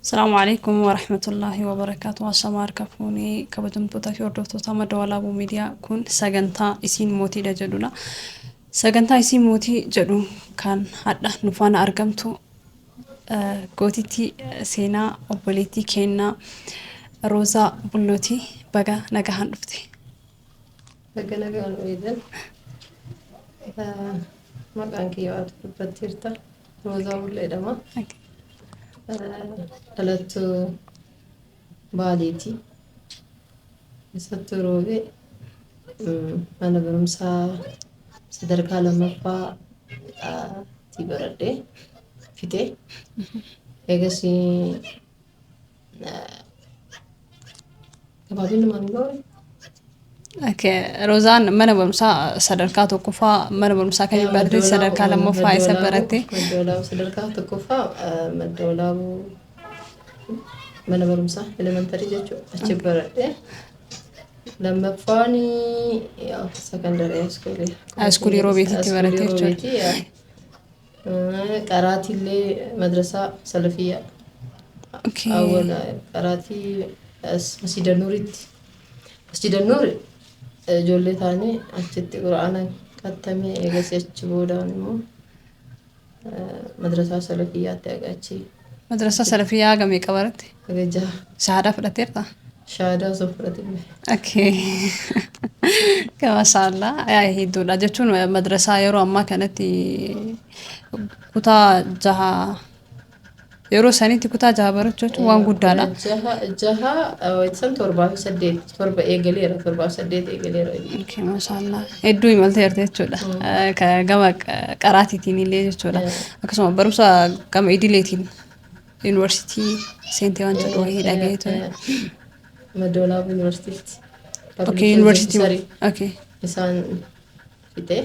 Asalaamu alaikum warahmatullaahi wabarakaatu. Ashamaa harka fuunee kabajamtootaa fi hordoftoota Madda Walaabuu Miidiyaa, kun sagantaa Isiin Mootiidha jedhudha. Sagantaa Isiin Mootii jedhu kan hadha nu faana argamtu gootittii seenaa obboleettii keennaa Roozaa Bullootii, baga nagahaan dhufte. Baga nagaan eegan. Maqaan kiyya waatu dubbatteerta. Roozaa Bullee jedhama. Dhalattuu Baaleeti. Keessattuu Roobee mana barumsaa sadarkaa lammaffaa tti baradhee fixee. Eegas gabaabinumaan goone. Okay. Roozaan mana barumsaa sadarkaa tokkoffaa mana barumsaa kamii baratte? Sadarkaa lammaffaa eessa baratte? Madda Walaabuu, sadarkaa tokkoffaa Madda Walaabuu mana barumsaa elementary jechuudha. Achi baradhe. Lammaffaan secondary school. High school Roobeetitti baratte jechuudha. Qaraatiillee madrasaa Salafiyyaa. Awwala qaraatii Masjida Nuuritti. Masjida Nuur ijoollee taanee achitti Qura'aana kattamee, eegas achi boodaan immoo madrasaa Salafiyyaatti haga achi. Madrasaa Salafiyyaa haga meeqa baratte? Haga 6. Shahaadaa fudhatteerta? Shahaadaa osoo fudhatin. Okay. Maashaallah. Hedduudha jechuun madrasaa yeroo ammaa kanatti kutaa 6, yeroo sanitti kutaa 6 barachuu jechuun waan guddaadha. Jaha san 7 fi 8, 7 eegaleera, 7 fi 8 eegaleera. Okay, maashaallah. Hedduu imalteerta jechuudha. Gama qaraatiitiin illee jechuudha. Akkasuma barumsa gama idileetiin yuunivarsiitii seentee waan jedhu wayii dhaga'ee ture. Madda Walaabuu Yuunivarsiitiitti. Okay, yuunivarsiitii. Okay. Isaan fixee.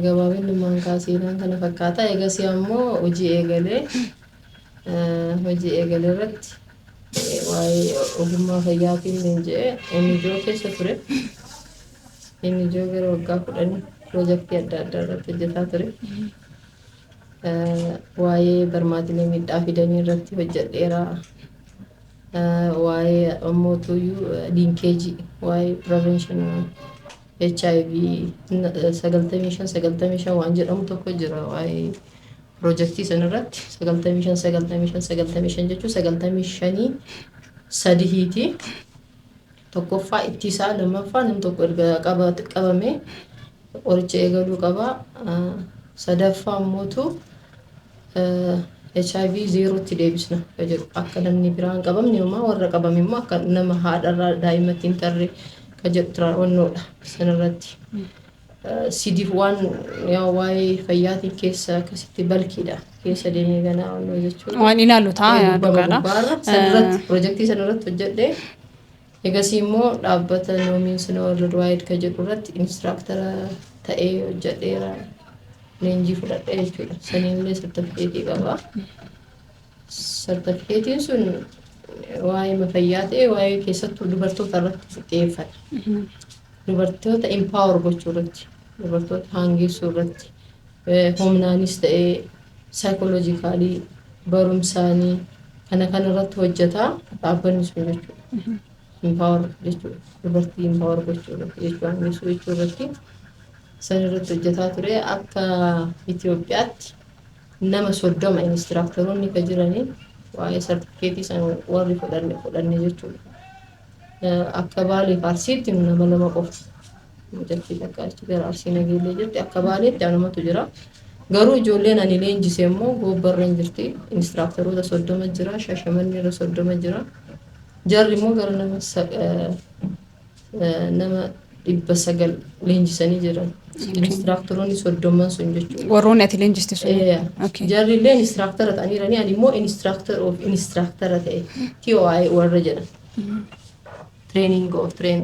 Gabaabinummaan kaaseenaan kana fakkaata. Eegasii ammoo hojii eegalee, hojii eegalee irratti waa'ee ogummaa fayyaatiin leenji'ee NGO keessa ture. NGO gara waggaa 10 piroojaktii adda addaa irratti hojjetaa ture. Waa'ee barmaatilee miidhaa fidanii irratti hojjedheera. Waa'ee ammoo tuyyuu linkage, waa'ee prevention HIV 95 95 waan jedhamu tokko jira. Waa'ee piroojaktii san irratti 95 95 95 jechuun 95 sadihiiti. Tokkoffaa ittisaa, lammaffaa nam tokko erga qabame qoricha eegaluu qaba. Sadaffaa ammootu HIV zeerootti deebisna ka jedhu, akka namni biraa hin qabamne yooma warra qabame immoo akka nama haadharraa daa'imatti hin tarre ka jedhu tiraannoodha sanarratti. Sidiif waan yaa waa'ee fayyaatiin keessa akkasitti balkiidha keessa deemee ganaa onnoo jechuudha. Waan ilaallu ta'a dhugaadha. Gubbaarra sanarratti piroojaktii sanarratti hojjedhee, egasii immoo dhaabbata No Means No Worldwide ka jedhu irratti instructor ta'ee hojjedheera. Leenjii fudhadhee jechuudha. Saniillee sartifikeetii qaba. Sartifikeetiin sun waa'ee fayyaa ta'e, waa'ee keessattuu dubartoota irratti xiyyeeffata. Dubartoota empower gochuu irratti, dubartoota hangeessuu irratti, humnaanis ta'ee psychological, barumsaanii kana kana irratti hojjetaa dhaabbanni sun jechuudha. Empower jechuudha. Dubartii empower gochuu irratti jechuudha, hangeessuu jechuu irratti san irratti hojjetaa ture. Akka Itoophiyaatti nama 30 instructoroonni ka jiranii waa'ee sartifikeetii san warri fudhanne jechuudha. Akka Baalee fi Arsiitti nu nama lama qofa. Mucattii takka achi gara Arsii Nageellee jirti. Akka Baaleetti anumatu jira. Garuu ijoolleen ani leenjise immoo Goobbarra hin jirti. Instructoroota 30 jira. Shaashamannee irra 30 jira. Jarri immoo gara nama 900 leenjisanii jiran. Instructoroonni 30n sun jechuudha. Warroonni ati leenjiste sun. Jarri illee instructor ta'aniiranii, ani immoo instructor of instructor ta'e, TOI warra jedhan. Training of train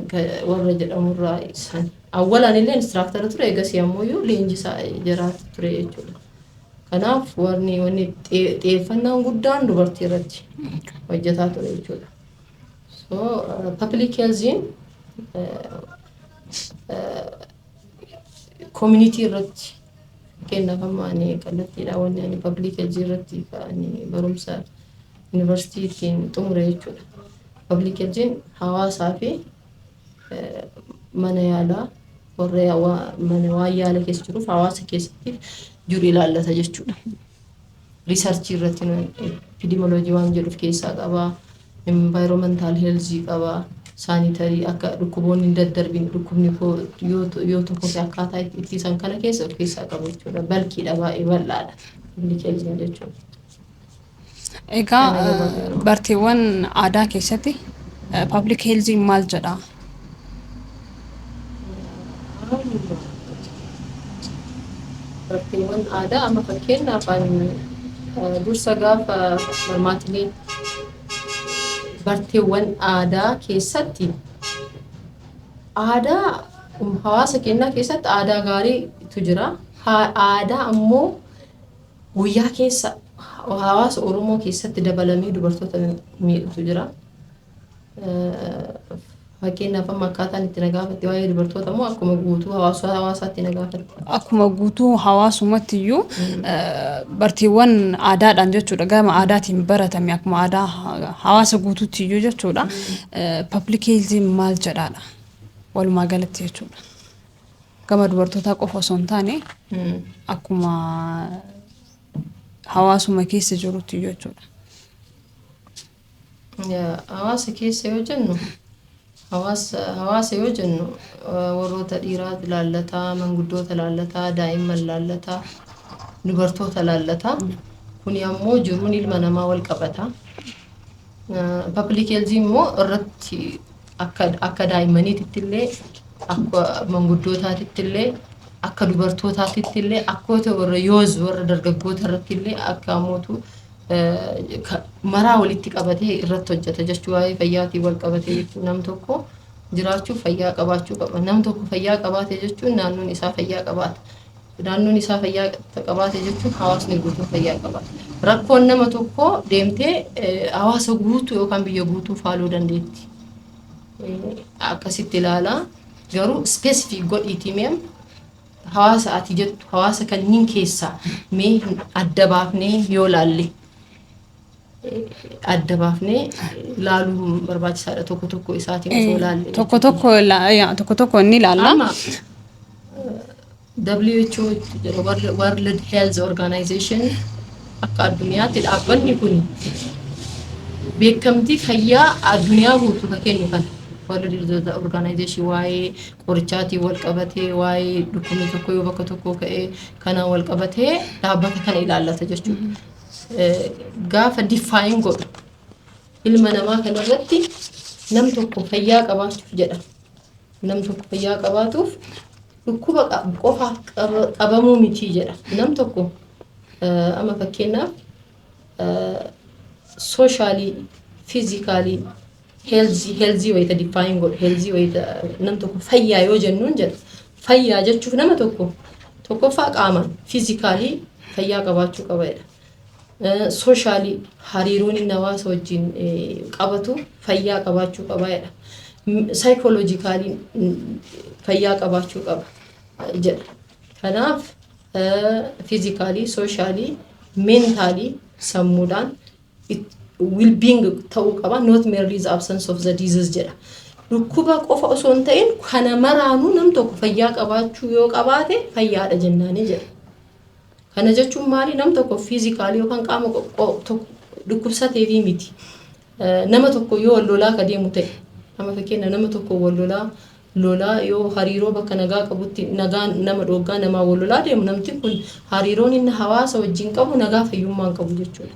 warra jedhamurraa isaan. Awwalaan illee instructor ture, eegasii ammoo leenjisaa jiraatu ture jechuudha. Kanaaf wanni xiyyeeffannaan guddaan dubartii irratti hojjetaa ture jechuudha. So public healthiin community irratti Fakkeenyaaf, amma ani kallattiidhaan wanni ani public health irratti ani barumsa yuunivarsiitii ittiin xumure jechuudha. Public health hawaasaa fi mana yaalaa, warra mana waan yaala keessa jiruuf hawaasa keessatti jiru ilaallata jechuudha. Research irratti epidemiology waan jedhuuf keessaa qabaa, environmental health qabaa, sanitary, akka dhukkuboonni hin daddarbine, dhukkubni yoo tokko ta'e akkaataa itti ittisan kana keessa of keessaa qabu jechuudha. Balkiidha, baay'ee bal'aadha public health jechuudha. Egaa barteewwan aadaa keessatti public health maal jedha? Barteewwan aadaa amma fakkeenyaaf ani dursa gaafa barmaatilee barteewwan aadaa keessatti, aadaa hawaasa keenyaa keessatti aadaa gaariitu jira. Aadaa ammoo guyyaa keessa hawaasa Oromoo keessatti dabalamee dubartoota miidhutu jira. Fakkeenyaaf, amma akkaataan itti na gaafatte waa'ee dubartoota immoo akkuma guutuu hawaasaatti na gaafatte? Akkuma guutuu hawaasumatti iyyuu barteewwan aadaadhaan jechuudha, gama aadaatiin baratame, akkuma aadaa hawaasa guutuutti iyyuu jechuudha. Public health maal jedhaadha walumaa galatti jechuudha. Gama dubartootaa qofa osoo hin taane akkuma hawaasuma keessa jirutti iyyuu jechuudha. Hawaasa keessa yoo jennu, hawaasa yoo jennu, warroota dhiiraa laallataa, manguddoota laallataa, daa'imman laallataa, dubartoota laallataa. Kuni ammoo jiruun ilma namaa wal qabata. Public health immoo irratti akka daa'immaniititti illee, akka manguddootaatitti illee, akka dubartootaatitti illee, akkoota warra yoos warra dargaggoota irratti illee, akka ammootu maraa walitti qabatee irratti hojjeta jechuu. Waa'ee fayyaatiin wal qabatee jechuun nam tokko jiraachuuf fayyaa qabaachuu qaba. Nam tokko fayyaa qabaate jechuun naannoon isaa fayyaa qabaata. Naannoon isaa fayyaa qabaate jechuun hawaasni guutuu fayyaa qabaata. Rakkoon nama tokkoo deemtee hawaasa guutuu yookaan biyya guutuu faaluu dandeetti. Akkasitti ilaalaa, garuu specific godhiitii mee hawaasa ati jettu, hawaasa kanneen keessaa mee adda baafnee yoo laalle, adda baafnee laaluun barbaachisaadha, tokko tokko isaatiin osoo laalle. Tokko tokko tokko tokko ni ilaalla. Amma WHO jedha, World Health Organization, akka addunyaatti dhaabbanni kun beekamtii fayyaa addunyaa guutuu kan kennu kana. World Health Organization waa'ee qorichaatiin wal qabatee, waa'ee dhukkubni tokko yoo bakka tokko ka'ee kanaan wal qabatee dhaabbata kana ilaallata jechuudha. Gaafa define godhu ilma namaa kanarratti nam tokko fayyaa qabaachuuf jedha. Nam tokko fayyaa qabaatuuf dhukkuba qofaaf qabamuu miti jedha. Nam tokko amma fakkeenyaaf socially, physically healthy wayita define godhu, healthy wayita nam tokko fayyaa yoo jennuun jedha. Fayyaa jechuuf nama tokko tokkoffaa qaamaan physically fayyaa qabaachuu qaba jedha. Socially hariiroon inni hawaasa wajjin qabatu fayyaa qabaachuu qaba jedha. Psychologically fayyaa qabaachuu qaba jedha. Kanaaf physically, socially, mentally, sammuudhaan well-being ta'uu qaba, not merely the absence of the disease jedha. Dhukkuba qofa osoo hin ta'in kana maraanuu nam tokko fayyaa qabaachuu yoo qabaate fayyaadha jennaanii jedha. Kana jechuun maali? Nam tokko physically yookaan qaama tokko dhukkubsateefii miti. Nama tokko yoo wal lolaa ka deemu ta'e, nama fakkeenya nama tokko wal lolaa yoo hariiroo bakka nagaa qabutti nagaa nama dhooggaa namaa wal lolaa deemu, namti kun hariiroon inni hawaasa wajjin qabu nagaa fayyummaa hin qabu jechuudha.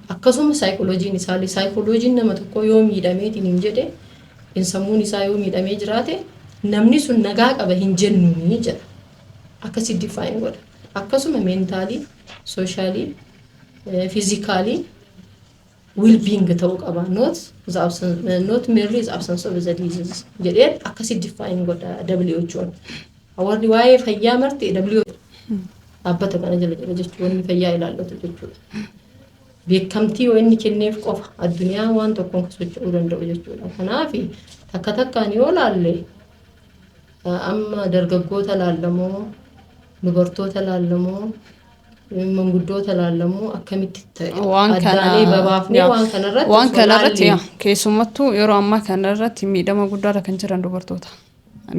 Akkasuma saayikoloojiin isaallee, saayikoloojiin nama tokko yoo miidhameetiin hin jedhe, sammuun isaa yoo miidhamee jiraate, namni sun nagaa qaba hin jennuuni jedha. Akkasitti define godha. Akkasuma mentally, socially, physically well-being ta'uu qaba. Not merely the absence of the disease jedhee akkasitti define godha WHO'n. Warri waa'ee fayyaa marti WHO dhaabbata kana jala jira jechuudha. Wanni fayyaa ilaallatu jechuudha. Beekamtii yoo inni kenneef qofa addunyaa waan tokkoon kan socho'uu danda'u jechuudha. Kanaaf takka takkaan yoo laalle, amma dargaggoota laallamoo Dubartoota laallamoo, manguddoota laallamoo, akkamitti Waan kana addaanee babaafnee waan kanarratti waan osoo kanarratti laallee. Keessumattuu yeroo ammaa kanarratti miidhama guddaarra kan jiran dubartoota.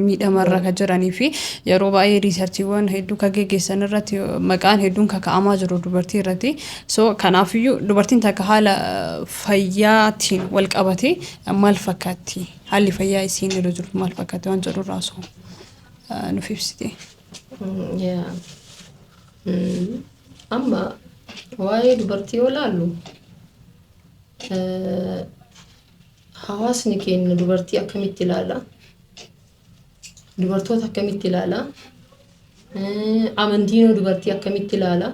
Miidhamarra kan jiranii fi yeroo baay'ee researchiiwwan hedduu kan geggeessan irratti maqaan hedduun kaka'amaa jiru dubartii irratti. So kanaafiyyuu dubartiin takka haala fayyaatiin wal qabatee maal fakkaatti? Haalli fayyaa isiin irra jirtu maal fakkaatti waan jedhu irraa osoo nuuf ibsite. Yaa. Amma waa'ee dubartii yoo laallu, hawaasni keenya dubartii akkamitti ilaala? Dubartoota akkamitti ilaala? Amantiin dubartii akkamitti ilaala?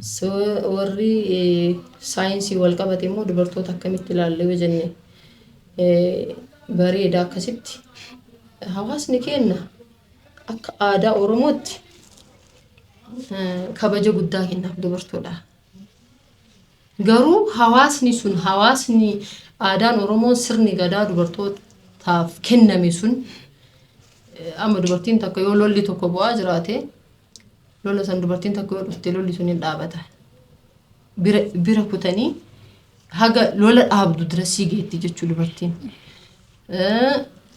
So, warri saayinsii wal qabate immoo dubartoota akkamitti ilaalla yoo jenne bareeda. Akkasitti hawaasni keenya akka aadaa Oromootti kabaja guddaa kennaaf dubartoodha. Garuu hawaasni sun, hawaasni aadaan Oromoo, sirni gadaa dubartootaaf kenname sun, amma dubartiin takka yoo lolli tokko bu'aa jiraate, lola san dubartiin takka yoo dhufte, lolli sun hin dhaabata. Bira bira kutanii haga lola dhaabdu dirasii geetti jechuu dubartiin.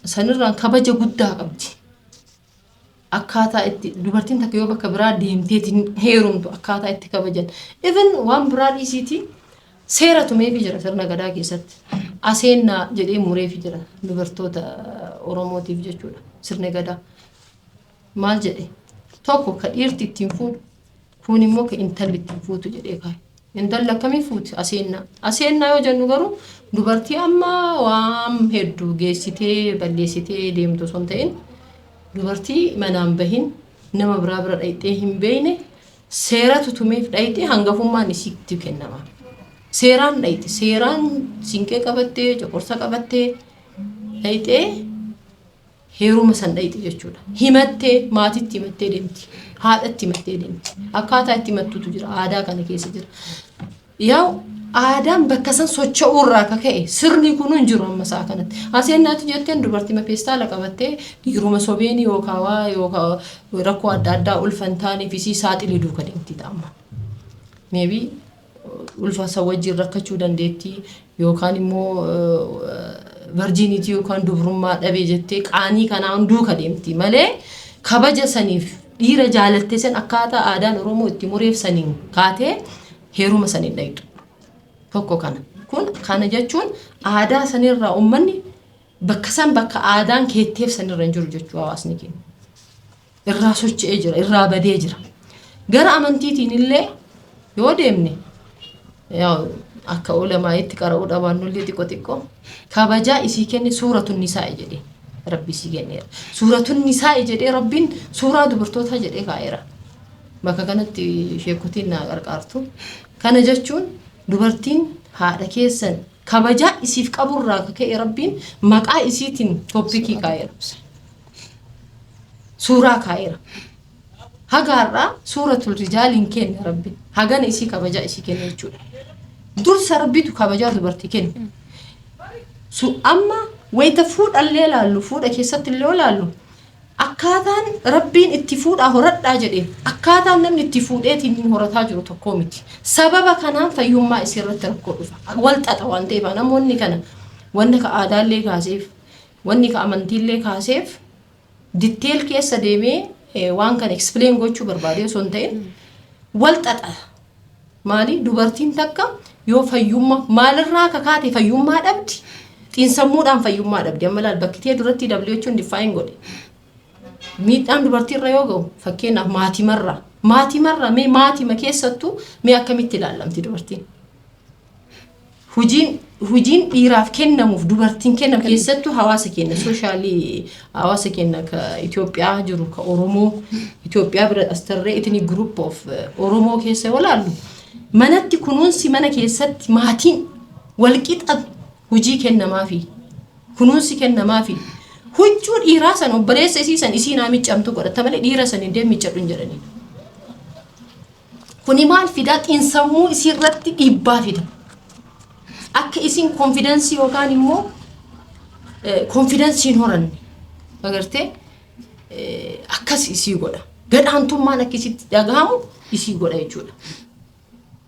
Sanirraan kabaja guddaa qabdi. Akkaataa itti dubartiin takka yoo bakka biraa deemteetiin heerumtu akkaataa itti kabajan. Even waan biraa dhiisiiti, seera tumeefi jira sirna gadaa keessatti. Aseennaa jedhee mureefi jira dubartoota Oromootiif jechuudha sirni gadaa. Maal jedhe? Tokko ka dhiirti ittiin fuudhu, kun immoo ka intalli ittiin fuutu jedhee kaa'e. Intalli akkamii fuuti? Aseennaa. Aseennaa yoo jennu garuu dubartii amma waan hedduu geessitee balleessitee deemtu osoo hin ta'in, dubartii manaan bahin, nama biraa bira dhayxee hin beekne, seeratu tumeef dhayxee hangafummaan isiitti kennama. Seeraan dhayxi, seeraan siinqee qabattee, coqorsa qabattee dhayxee heeruma san dhayxi jechuudha. Himattee, maatitti himattee deemti. Haadhatti himattee deemti. Akkaataa itti himattutu jira. Aadaa kana keessa jira. Yaa, aadaan bakka san socho'uu irraa akka ka'e sirni kun hin jiru amma sa'a kanatti. Aseennaatti jetteen dubartii feestaala qabattee dhiiruma sobeenii yookaan waa yookaan rakkoo adda addaa ulfa hin taaneef isii saaxilee duuka deemti amma. Maybe ulfa isa wajjin rakkachuu dandeettii yookaan immoo virginity yookaan dubrummaa dhabee jettee qaanii kanaan duuka deemti malee, kabaja saniif dhiira jaalattee san akkaataa aadaan Oromoo itti mureef saniin kaatee heeruma saniin dhayxu. Tokko kana. Kun kana jechuun aadaa sanirraa uummanni bakka san, bakka aadaan keetteef sanirra hin jiru jechuu hawaasni keenya. Irraa socho'ee jira, irraa badee jira. Gara amantiitiin illee yoo deemne, akka ulamaa'itti qara'uu dhabaannullee, xiqqoo xiqqoo kabajaa isii kenne suuratun nisaa'i jedhee rabbi isii kenneera. Suuratun nisaa'i jedhee rabbiin suuraa dubartootaa jedhee kaa'eera. Bakka kanatti sheekotiin naa qarqaartu. Kana jechuun dubartiin haadha keessan kabajaa isiif qaburraa akka ka'e rabbiin maqaa isiitiin topicii kaa'eera. Suuraa kaa'eera. Haga har'aa suuratul rijaaliin kenne rabbi. Hagana isii kabajaa isii kenne jechuudha. Dursa rabbitu kabajaa dubartii kenne. Amma wayita fuudhallee ilaallu, fuudha keessatti illee ilaallu, akkaataan rabbiin itti fuudhaa horadhaa jedhee akkaataan namni itti fuudheetiin hin horataa jiru tokko miti. Sababa kanaan fayyummaa isii irratti rakkoo dhufa. Wal xaxa waan ta'eef namoonni kana wanni ka aadaallee kaaseef, wanni ka amantiillee kaaseef, detail keessa deemee waan kana explain gochuu barbaade osoo hin ta'in, wal xaxa. Maali, dubartiin takka yoo fayyummaa maalirraa kakaate fayyummaa dhabdi? Xiinsammuudhaan fayyummaa dhabdi. Amma laal, bakkitee duratti WHO'n define godhe. Miidhaan dubartiirra yoo ga'u, fakkeenyaaf maatimarraa. Maatimarraa, mee maatima keessattuu mee akkamitti ilaallamti dubartiin? Hujiin dhiiraaf kennamuuf dubartiin kennamu, keessattuu hawaasa keenya, socially hawaasa keenya ka Itoophiyaa jiru, ka Oromoo Itoophiyaa bira as tarree ethnic group of Oromoo keessa yoo laallu, manatti kunuunsi mana keessatti maatiin walqixa hujii kennamaafi, kunuunsi kennamaafi. Huccuu dhiiraa san, obboleessa isii san isii naa miccamtu godhata malee dhiira san hin deem miccadhu hin jedhaniin. Kuni maal fidaa? Xiinsammuu isii irratti dhiibbaa fida. Akka isin confidence yookaan immoo confidence hin horanne agartee akkas isii godha. Gadhaantummaan akkasitti dhagahamu isii godha jechuudha.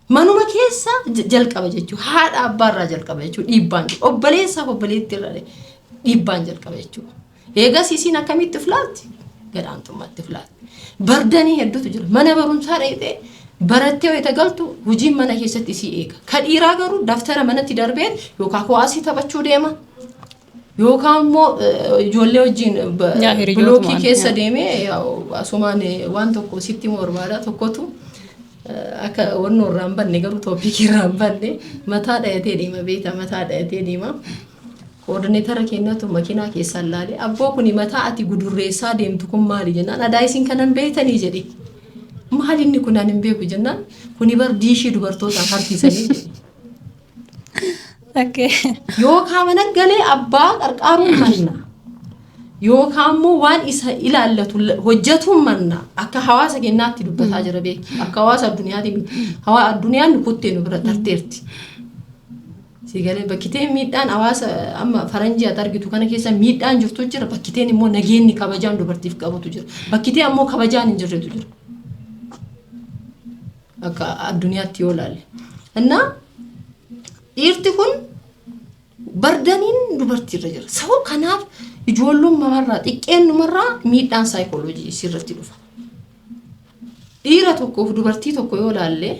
Manuma keessa jalqaba jechuudha. Haadha abbaarraa jalqaba jechuudha. Dhiibbaan jiru. Obboleessaaf obboleettii irraa dhiibbaan jalqaba jechuudha. Eegas isiin akkamitti filaalti? Gadhaantummaatti filaalti. Bardanii hedduutu jira. Mana barumsaa dhaqxee barattee wayita galtu hojiin mana keessatti isii eega. Ka dhiiraa garuu daftara manatti darbee yookaan kuwaasii taphachuu deema. Yookaan immoo ijoollee wajjin Yaa hiriyootumaan, bilookii keessa deemee asumaan waan tokko sitti himuu barbaada. Tokkotu akka wannoo irraa hin banne, garuu topicii irraa hin banne, mataa dhayatee deema beekta, mataa dhayatee deema. Coordinatora keenyatu makiinaa keessaan laale, "Abboo, kuni mataa ati gudurreessaa deemtu kun maali?" jennaan, "Adaa isin kanan beektanii?" jedhe. "Maali inni kun? Ani hin beeku" jennaan, "Kuni bar diishii dubartootaan harkisanii" jedhe. Yookaan mana galee abbaa qarqaaruun manna. Yookaan immoo waan isa ilaallatu hojjetuun manna. Akka hawaasa keenyaatti dubbataa jira beeki. Akka hawaasa addunyaatti miti. Hawaasa addunyaan nu kuttee nu bira tarteerti. Siigalee bakkiteen miidhaan hawaasa amma faranjii ati argitu kana keessa miidhaan jirtu jira. Bakkiteen immoo nageenyi kabajaan dubartiif qabutu jira. Bakkitee ammoo kabajaan hin jirretu jira. Akka addunyaatti yoo ilaalle. Innaa dhiirti kun bardaniin dubartiirra jira. Sababa kanaaf ijoollummaarraa, xiqqeennumarraa miidhaan saayikooloojii isirratti dhufa. Dhiira tokkoof dubartii tokko yoo ilaalle,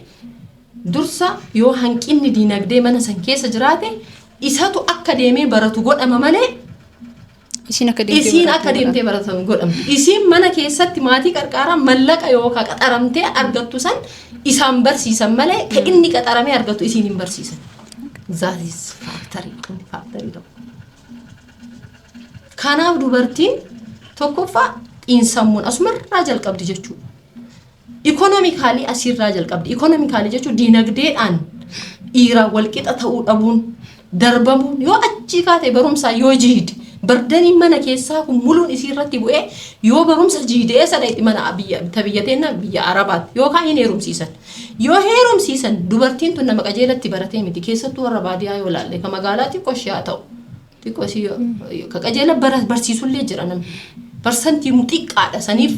dursa yoo hanqinni diinagdee mana san keessa jiraate, isatu akka deemee baratu godhama malee Isiin akka deemtee isiin barattu akka godhama. Deemtee baratamu godhamti. Isiin mana keessatti maatii qarqaaraa mallaqa yookaan qaxaramtee argattu san isaan barsiisan malee ka inni qaxaramee argatu isiin hin barsiisan. That is factory, kun factory tokko. Kanaaf dubartiin tokkoffaa xiinsammuun asumarraa jalqabdi jechuudha. Economically asirraa jalqabdi. Economically jechuun diinagdeedhaan dhiiraan walqixa ta'uu dhabuun, darbamuun, yoo achii kaate barumsaa yoo jiide, bardanii mana keessaa kun muluun isii irratti bu'ee, yoo barumsa jiide eessa dhaqxi? Mana biyya ta biyya teenna, biyya Arabaatti yookaan hin heerumsiisan. Yoo heerumsiisan dubartiin tun nama qajeelatti baratee miti, keessattuu warra baadiyyaa yoo ilaalle, ka magaalaa xiqqoo ishee haa ta'u. Xiqqoo ishee ka qajeela barsiisullee jira namni. Parsantii xiqqaadha, saniif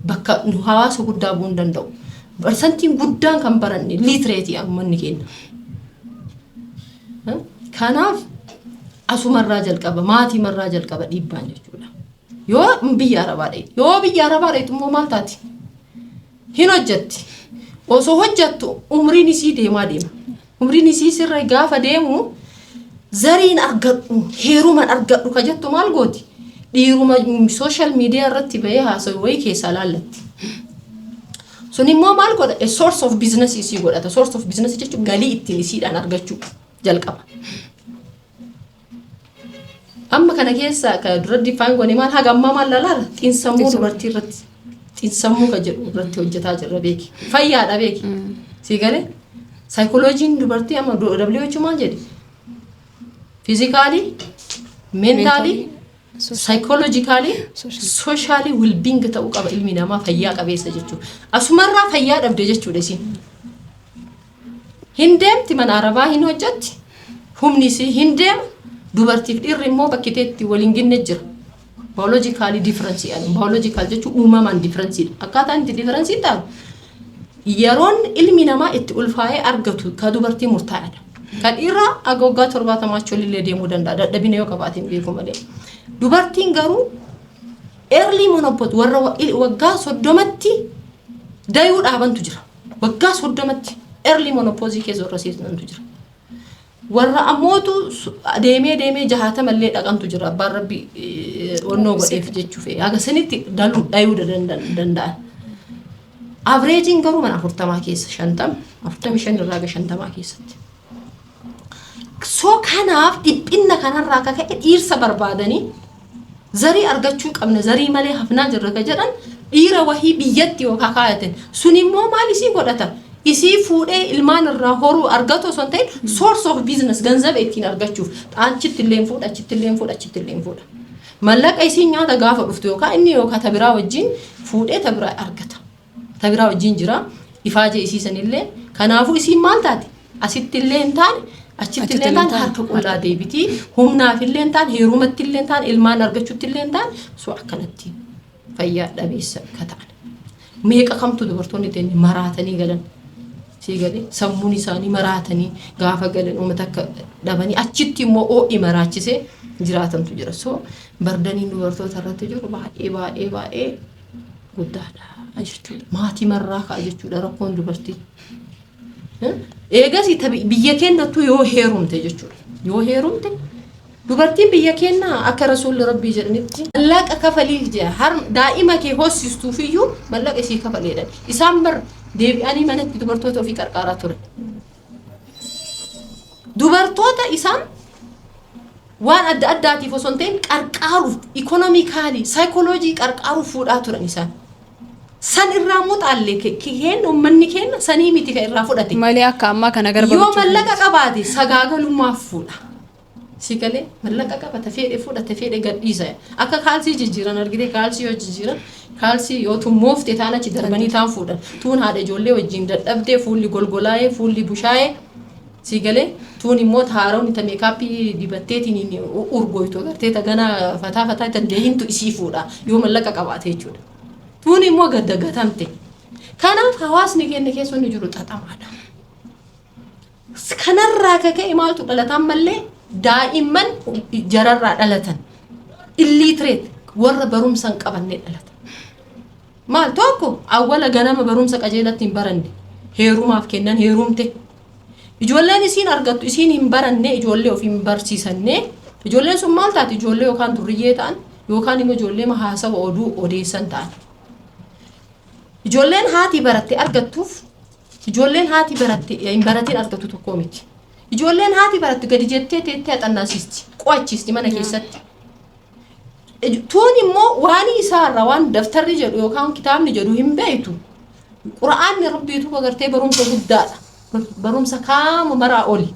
bakka nu hawaasa guddaa bu'uu hin danda'u. Parsantiin guddaan kan baranne literateii ammanni keenya. Kanaaf asumarraa jalqaba, maatiimarraa jalqaba dhiibbaan jechuudha. Yoo biyya Arabaa dheetu, yoo biyya Arabaa dheetu immoo maal taati? Hin hojjetti. Osoo hojjettu umriin isii deemaa deema. Umriin isii sirra gaafa deemu, zariin argadhu, heeruman argadhu ka jettu maal gooti? Dhiiruma social media irratti bahee haasa'u wayii keessaa laallatti. Sun immoo maal godha? A source of business isii godhata. Source of business jechuun galii ittiin isiidhaan argachuu jalqaba. Amma kana keessa ka dura define goone maal, haga ammaa maal laalaara? Xiinsammuu dubartii irratti, xiinsammuu ka jedhu irratti hojjetaa jirra beeki. Fayyaadha beeki. Sii galee? Saayikoloojiin dubartii amma WHO maal jedhi? Physically, mentally, psychologically, socially well-being ta'uu qaba ilmi namaa fayyaa qabeessa jechuudha. Asumarraa fayyaa dhabde jechuudha isiin. Hin deemti, mana Arabaa hin hojjetti. Humni isii hin deema. Dubartiif dhiirri immoo bakki teetti waliin ginne jira. Biologically difference jedhama. Biological jechuun uumamaan difference. Akkaataan itti difference ta'u, yeroon ilmi namaa itti ulfaa'ee argatu ka dubartii murtaa'aadha. Ka dhiiraa aga waggaa 70 olillee deemuu danda'a. Dadhabina yoo qabaate hin beeku malee. Dubartiin garuu early menopause, warra waggaa 30tti dayuu dhaabantu jira. Waggaa 30tti early menopause keessa warra seenantu jira. Warra ammootu deemee deemee 60 illee dhaqantu jira. Abbaan rabbi wannoo godheef jechuuf. Haga sanitti daluu dhayuu danda'an. Averageiin garuu mana 40 keessa, 50, 45 irraa haga 50 keessatti. So kanaaf dhiphinna kanarraa akka ka'e dhiirsa barbaadanii, zarii argachuu qabna, zarii malee hafnaa jirra ka jedhan, dhiira wahii biyyatti yookaan kaayatan sun immoo maal isii godhata? Isii fuudhee ilmaan irraa horuu argatu osoo hin ta'in, source of business, ganzaba ittiin argachuuf achitti illee fuudha, achitti illee fuudha, achitti illee fuudha. Mallaqa isiin nyaata gaafa dhuftu yookaan inni yookaan ta biraa wajjin fuudhee ta biraa argata. Ta biraa wajjin jira ifaajee isii sanillee. Kanaafuu isiin maal taate? Asitti illee hin taane, achitti illee hin taane, harka qullaa deebitii. Humnaaf illee hin taane, heerumatti illee hin taane, ilmaan argachuutti illee hin taane. So akkanatti fayyaa dhabeessa ka ta'an. Meeqa kamtu dubartoonni teenya maraatanii galan. Sii galee sammuun isaanii maraatanii gaafa galan uummata akka dhabanii achitti immoo oo'i maraachisee jiraatantu jira. So bardaniin dubartoota irratti jiru baay'ee baay'ee baay'ee guddaadha jechuudha. Maatii marraa ka'a jechuudha rakkoon dubartii. Eegas biyya keenyattuu yoo heerumte jechuudha. Yoo heerumte dubartiin biyya keenyaa akka rasuulli rabbii jedhanitti mallaqa kafaliif jedha har daa'ima kee hoosistuufiyyuu mallaqa isii kafaleedha. Isaan bar deebi'anii manatti dubartoota ofii qarqaaraa ture. Dubartoota isaan waan adda addaatiif osoo hin ta'in qarqaaruuf economically psychology qarqaaruuf fuudhaa turan isaan. San irraa immoo xaallee keenya uummanni keenya sanii miti kan irraa fudhate. Malee akka ammaa kana garba Yoo mallaqa qabaate sagaagalummaaf fuudha. Si galee mallaqa qabata fedhe fudhate fedhe gadhiisa. Akka kaalsii jijjiiran argite, kaalsii yoo jijjiiran, kaalsii yoo tummoofte taan achi darbanii taan fuudhan. Tuun haadha ijoollee wajjin dadhabdee, fuulli golgolaa'ee, fuulli bushaa'ee, si galee, tuun immoo taaroon ta makeup dibatteetiin urgoytu agartee ta gana fataa fataa dandeehintu isii fuudha yoo mallaqa qabaate jechuudha. Tuun immoo gadda gatamte. Kanaaf hawaasni keenya keessa inni jiru xaxamaadha. Kanarraa ka ka'e maaltu dhalatan mallee daa'imman jararraa dhalatan illiterate, warra barumsa hin qabanne dhalatan. Maal tokko awwala ganama barumsa qajeelatti hin baranne, heerumaaf kennan, heerumte. Ijoolleen isiin argattu isiin hin baranne, ijoollee ofii hin barsiisanne, ijoolleen sun maal taati? Ijoollee yookaan durriyyee ta'an yookaan immoo ijoollee haasawa oduu odeessan ta'an. Ijoolleen haati baratte argattuuf ijoolleen haati baratte hin baratin argattu tokko miti. Ijoolleen haati baratte gadi jettee teettee haxannaasisti, qo'achiisti mana keessatti. Tuun immoo waan isaarra waan daftarri jedhu yookaan kitaabni jedhu hin beektu. Qura'aanni rabbiitu agartee barumsa guddaadha. Barumsa kaama maraa oli.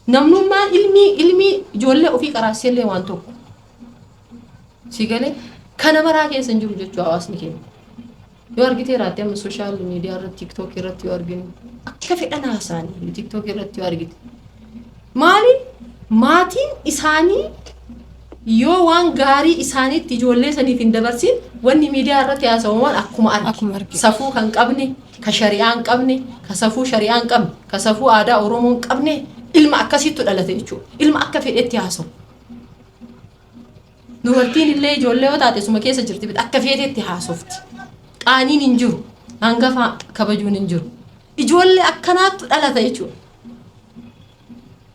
Namnummaan ilmii ijoollee ofii qaraassellee waan tokko. Si galee, kana maraa keessa hin jiru jechuu hawaasni keenya. Yoo argitee raatte, amma social media irratti, TikTok irratti yoo arginu, akka fedhan haasa'anii TikTok irratti yoo argite. Maali? Maatiin isaanii yoo waan gaarii isaaniitti ijoollee saniif hin dabarsin, wanni miidiyaa irratti haasawaman akkuma Akkuma arge. Arge. Safuu kan qabne, ka shari'aa hin qabne, ka safuu shari'aa hin qabne, ka safuu aadaa Oromoo hin qabne, ilma akkasittu dhalate jechuudha. Ilma akka fedhetti haasawu. Dubartiin illee ijoollee yoo taate suma keessa jirti, akka feetetti haasofti. Qaaniin hin jiru. Hangafa kabajuun hin jiru. Ijoollee akkanaattu dhalata jechuudha.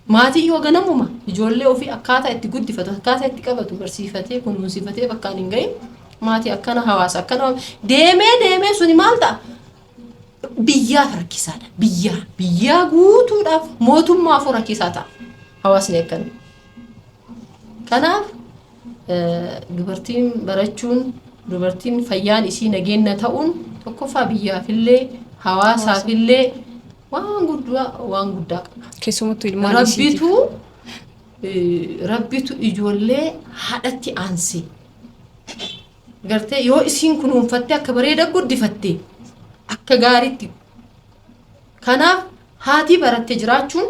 Maatii yoo ganamuma ijoollee ofii akkaataa itti guddifatu, akkaataa itti qabatu barsiifatee kunuunsifatee bakkaan hin gahin, maatii akkana, hawaasa akkana deemee deemee suni maal ta'a? Biyyaaf rakkisaadha. Biyyaa guutuudhaaf, mootummaaf rakkisaa ta'a. Hawaasni akkana. Kanaaf dubartiin barachuun, dubartiin fayyaan isii nageenya ta'uun tokkoffaa biyyaafillee hawaasaafillee waan guddaa, waan guddaa qaba. Keessumattuu ilmaan isiitiif. Rabbitu ijoollee haadhatti aanse. Gartee yoo isiin kunuunfatte, akka bareeda guddifatte, akka gaariitti. Kanaaf haati baratte jiraachuun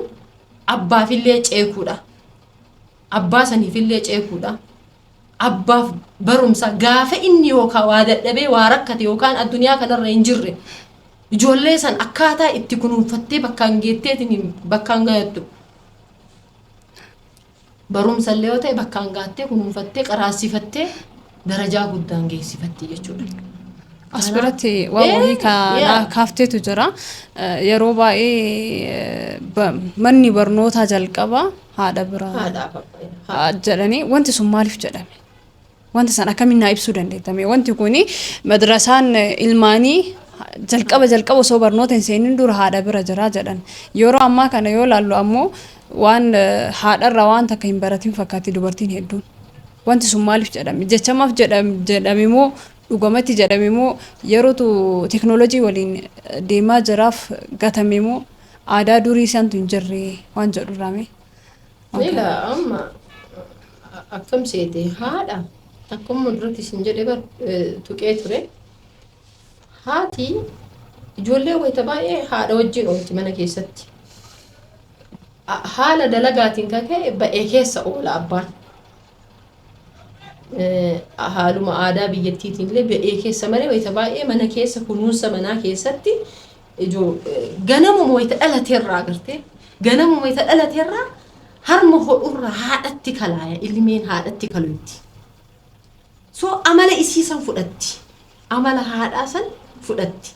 abbaafillee ceekuudha. Abbaa saniifillee ceekuudha. Abbaaf barumsa, gaafa inni yookaan waa dadhabee waa rakkate yookaan addunyaa kanarra hin jirre, ijoollee san akkaataa itti kunuunfattee bakkaan geetteetiin bakkaan gayattu. Barumsa illee yoo ta'e bakkaan gaattee kunuunfattee qaraasifattee darajaa guddaan geessifatte jechuudha. As biratti waan wayii kaafteetu jira. Yeroo baay'ee manni barnootaa jalqaba haadha biraa Haadhaaf abbaa. jedhanii, wanti sun maaliif jedhame? Wanta san akkamiin naa ibsuu dandeettame? Wanti kuni madrasaan ilmaanii jalqaba jalqaba osoo barnoota hin seenin dura haadha bira jira jedhan. Yeroo ammaa kana yoo laallu ammoo waan haadharraa waan takka hin baratin fakkaatti dubartiin hedduun. Wanti sun maaliif jedhame? Jechamaaf jedhame moo dhugamatti jedhame moo yerootu teknoolojii waliin deemaa jiraaf gatame moo aadaa durii santu hin jirre waan jedhu irraame? Ila amma akkam seete, haadha akkuma duratti isin jedhe bar tuqee ture. Haati ijoollee wayita baay'ee haadha wajjin oolti mana keessatti. Haala dalagaatiin kan ka'e ba'ee keessa oola abbaan. Haaluma aadaa biyyattiitiin illee ba'ee keessa malee wayita baay'ee mana keessa, kunuunsa manaa keessatti ijoo ganamuma wayita dhalateerraa agartee, ganamuma wayita dhalateerraa harma hodhurraa haadhatti kalaaya, ilmeen haadhatti kaluutti. So amala isii san fudhatti. Amala haadhaa san fudhatti.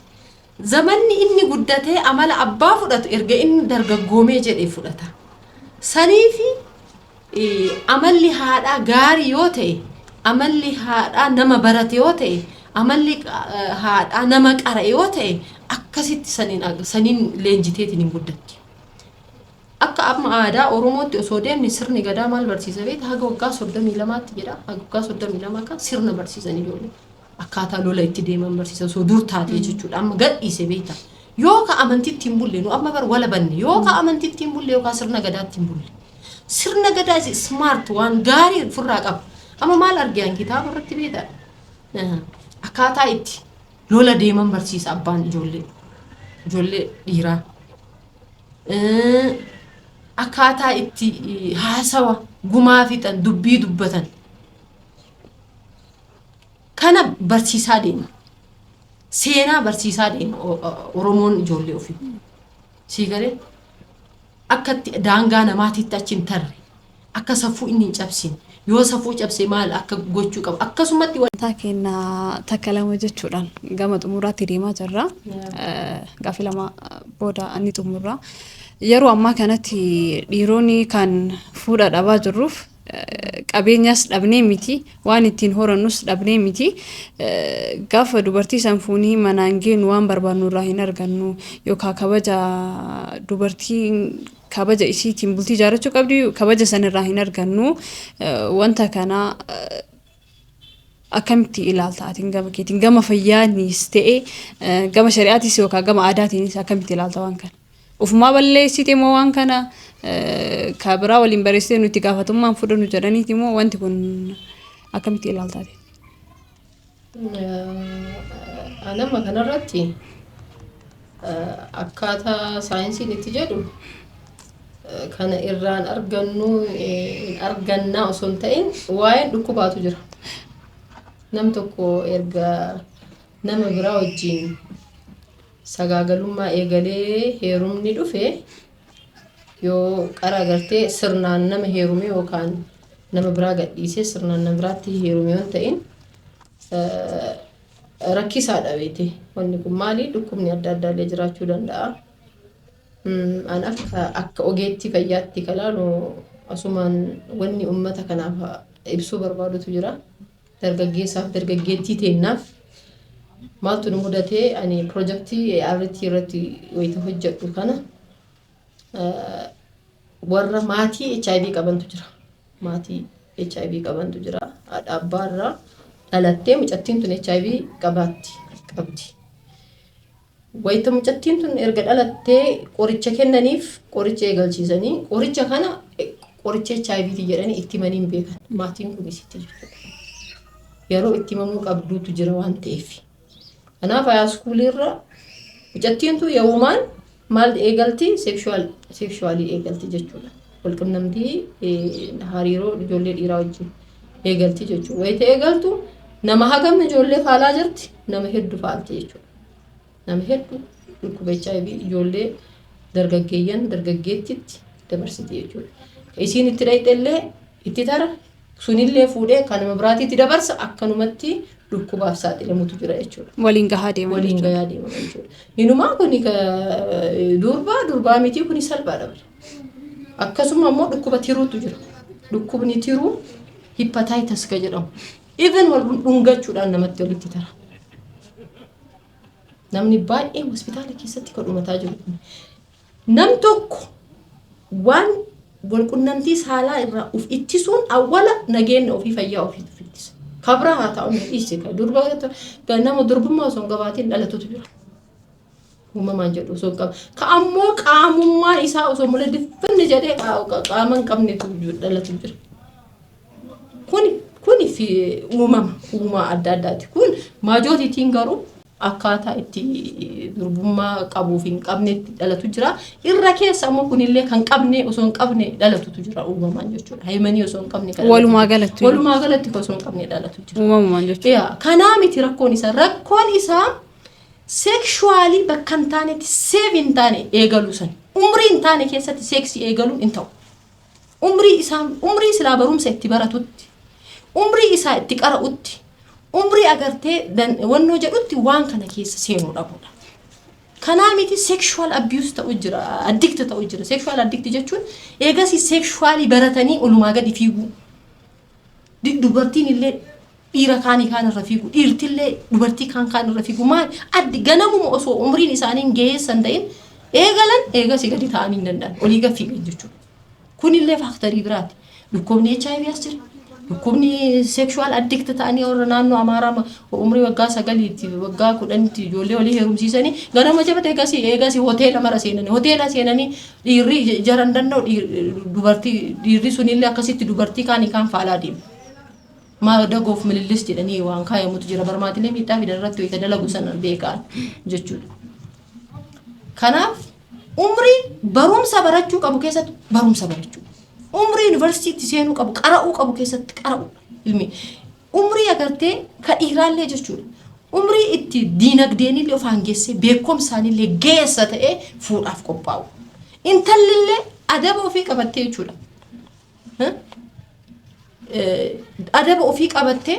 Zamanni inni guddatee amala abbaa fudhatu erga inni dargaggoomee jedhee fudhata. Saniifi amalli haadhaa gaarii yoo ta'e, amalli haadhaa nama barate yoo ta'e, amalli haadhaa nama qara'e yoo ta'e, akkasitti saniin leenjiteetiin hin guddatti. Akka amma aadaa Oromootti osoo deemne, sirni gadaa maal barsiisa beekta? Haga waggaa 32tti jedha. Haga waggaa 32 kan sirna barsiisan ijoollee. Akkaataa lola itti deeman barsiisa osoo dur taatee jechuudha. Amma gadhiise beekta. Yoo ka amantitti hin bulle, nu amma bar wala banne, yoo ka amantitti hin bulle yookaan sirna gadaatti hin bulle. Sirna gadaa is smart, waan gaarii ofirraa qaba. Amma maal argee kitaaba irratti beekta? Akkaataa itti lola deeman barsiisa abbaan ijoollee. Ijoollee dhiiraa. Akkaataa itti haasawa gumaa fixan, dubbii dubbatan kana barsiisaa deema. Seenaa barsiisaa deema Oromoon ijoollee ofii. Sii galee, akka itti daangaa namaatitti achi hin tarre, akka safuu inni hin cabsine, yoo safuu cabse maal akka gochuu qabu akkasumatti. Sagantaa keenya takka lama jechuudhaan gama xumuraatti deemaa jirra. Gaaffii lama booda ni xumurra. Yeroo ammaa kanatti dhiironni kan fuudha dhabaa jirruuf qabeenyas dhabnee miti, waan ittiin horannus dhabnee miti. Gaafa dubartii san fuunii manaan geenu waan barbaannu irraa hin argannu, yookaan kabaja dubartiin kabaja isiitiin bultii ijaarrachuu qabdi kabaja san irraa hin argannu. Wanta kana akkamitti ilaalta atiin gama keetiin, gama fayyaanis ta'e, gama shari'aatis yookaan gama aadaatiinis akkamitti ilaalta waan kana? Ufumaa balleessite moo, waan kana ka biraa waliin barreessitee nuti gaafatummaan fudhannu jedhaniiti moo, wanti kun akkamitti ilaalta ati? Anama kanarratti akkaataa saayinsiin itti jedhu kana irraan argannu hin argannaa osoo hin ta'in, waa'een dhukkubaatu jira. Nam tokko erga nama biraa wajjin sagaagalummaa eegalee heerumni dhufe, yoo qara agartee sirnaan nama heerume yookaan nama biraa gadhiisee sirnaan nama biraatti heerume yoo hin ta'in, rakkisaadha beete. Wanni kun maali? Dhukkubni adda addaa illee jiraachuu danda'a. An akka ogeettii fayyaatti kalaalu, asumaan wanni uummata kanaaf ibsuu barbaadutu jira. Dargaggeessaaf dargaggeettii teennaaf maaltu nu mudatee, ani pirojektii ART irratti wayita hojjedhu kana warra maatii HIV qabantu jira. Maatii HIV qabantu jira. Haadha abbaa irraa dhalattee mucattiin tun HIV qabaatti qabdi. Wayita mucattiin tun erga dhalattee qoricha kennaniif, qoricha eegalchiisanii, qoricha kana qoricha HIV jedhanii itti himanii hin beekan. Maatiin kunis itti jechuudha. Yeroo itti himamuu qabduutu jira waan ta'eef. Kanaaf high schoolirra mucattiin tun yoomaan maal eegalti? Sexualii eegalti jechuudha. Walqunnamtii hariiroo ijoollee dhiiraa wajjin eegalti jechuudha. Wayita eegaltu nama hagam ijoollee faalaa jirti? Nama hedduu faalti jechuudha. Nama hedduu dhukkuba HIV ijoollee dargaggeeyyan dargaggeettitti dabarsiti jechuudha. Isiin itti dhayxe illee itti tara, sunillee fuudhee kan nama biraatiitti dabarsa, akkanumatti dhukkubaaf saaxilamutu jira jechuudha. Waliin gahaa deeman Waliin jechuudha. Gahaa deeman jechuudha. Inumaa kuni durbaa durbaa miti, kuni salphaadha bara. Akkasuma immoo dhukkuba tiruutu jira. Dhukkubni tiruu hepatitis ka jedhamu. Even wal dhungachuudhaan namatti walitti tara. Namni baay'een hospitaala keessatti kan dhumataa jiru kun. Nam tokko waan walqunnamtii saalaa irraa uf ittisuun awwala nageenya ofii, fayyaa ofiif uf ittisa. Kabraa haa ta'u, ni dhiisi. Durba nama durbummaa osoo hin qabaatiin dhalatutu jira. Uumamaan jedhu osoo hin qabu. Ka ammoo qaamummaan isaa osoo mula diffinni jedhee qaama hin qabnetu dhalatu jira. Kuni fi uumama uumaa adda addaati. Kun majorityn garuu Akkaataa itti durbummaa qabuuf hin qabnetti dhalatu jira. Irra keessa ammoo kunillee kan qabne osoo hin qabne dhalatutu jira uumamaan jechuudha. Haymanii osoo hin qabne kan dhalatu Walumaa jira. galatti. Walumaa galatti osoo hin qabne dhalatu jira. Uumamumaan jechuudha. Yaa, kanaa miti rakkoon isaa. Rakkoon isaa sexually bakka hin taanetti, safe hin taane eegaluu san. Umrii hin taane keessatti seeksii eegaluun hin ta'u. Umrii isaa, umrii silaa barumsa itti baratutti, umrii isaa itti qara'utti, umrii agartee wannoo jedhutti waan kana keessa seenuu dhabuudha. Kanaa miti, sexual abuse ta'u jira, addict ta'u jira. Sexual addict jechuun eegasii sexually baratanii olumaa gadi fiiguu. Dubartiin illee dhiira kaanii kaan irra fiigu, dhiirtillee dubartii kaan kaan irra fiigu. Maal addi ganamuma osoo umriin isaanii hin geessan ta'in eegalan, eegasii gadi ta'anii hin danda'an, olii gad fiigan jechuudha. Kunillee factorii biraati. Dhukkubni HIV as jira. Dhukkubni sexual addict ta'anii warra naannoo Amaaraa umrii waggaa 9tti, waggaa 10tti ijoollee olii heerumsiisanii ganama jabate eegasii hoteela mara seenanii, hoteela seenanii dhiirri jaran danda'u, dubartii dhiirri sunillee akkasitti dubartii kaanii kaan faalaa deemu. Maa dagoof milillis jedhanii waan kaayamutu jira, barmaatilee miidhaa fidan irratti wayita dalagu sana beekaan jechuudha. Kanaaf umrii barumsa barachuu qabu keessatti barumsa barachuu. Umrii yuunivarsiitii seenuu qabu, qara'uu qabu keessatti qara'uudha. Ilmi umrii agartee ka dhiiraallee jechuudha. Umrii itti diinagdeenillee of hangeessee beekumsaanillee geessa ta'ee fuudhaaf qophaa'u. Intallillee adaba ofii qabattee jechuudha. Adaba ofii qabattee